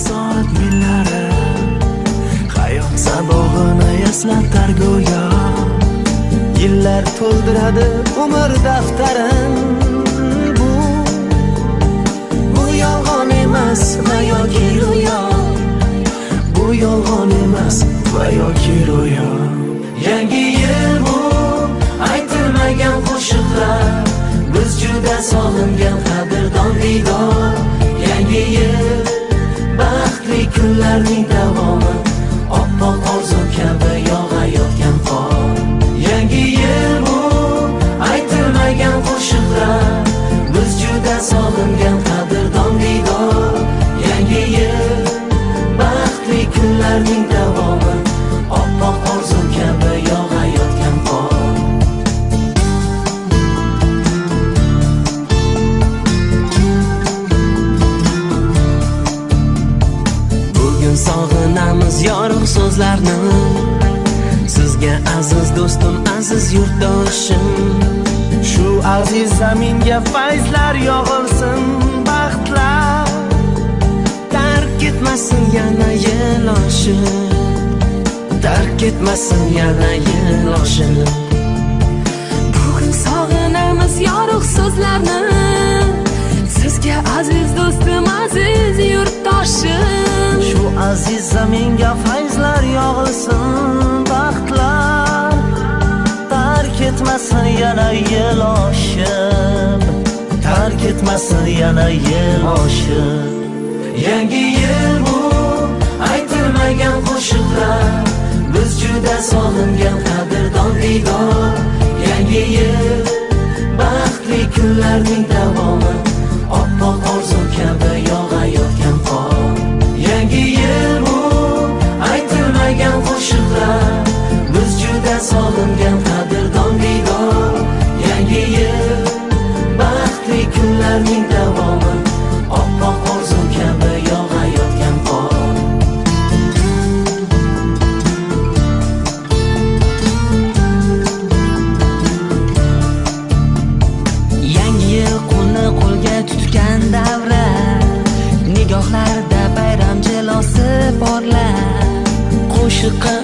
soat millari, hayot sabog'ini eslatar go'yo. Yillar to'ldiradi umr daftarin, bu yolg'on emas va yoki ro'yo, bu yolg'on emas va yoki ro'yo. Yangi yil bu aytilmagan qo'shiqlar, biz juda sog'ingan qadrdon diydor. Yangi yil baxtli kunlarning davomi, oppoq orzu kabi yog'ayotgan qor. Yangi yil bu aytilmagan qo'shiqlar, biz juda sog'ingan qadrdon diydor. Yangi yil baxtli kunlarning davomi, oppoq orzu kabi yog'ayotgan qor. Bugun sog'inamiz yorug' so'zlarni, sizga aziz do'stim, aziz yurtdoshim. Shu aziz zaminga fayzlar yog'ilsin, baxtlar tark etmasin yana yil oshib, tark etmasin yana yil oshib. Bugun sog'inamiz yorug' so'zlarni, sizga aziz do'stim, aziz yurtdoshim. Shu aziz zaminga fayzlar yog'ilsin, baxtlar tark etmasin yana yil oshib, tark etmasin yana yil oshib. Yangi yil bu aytilmagan qo'shiqlar, biz juda sog'ingan qadrdon diydor. Yangi yil baxtli kunlarning davomi, oppoq orzu kabi yog'ayotgan qor. Yangi yil bu aytilmagan qo'shiqlar, biz juda sog'ingan qadrdon diydor. Yangi yil baxtli kunlarning davomi, oppoq orzu kabi yog'ayotgan qor. Yangi yil qo'lni qo'lga tutgan davra, nigohlarda bayram jilosi porlar. Qo'shiqqa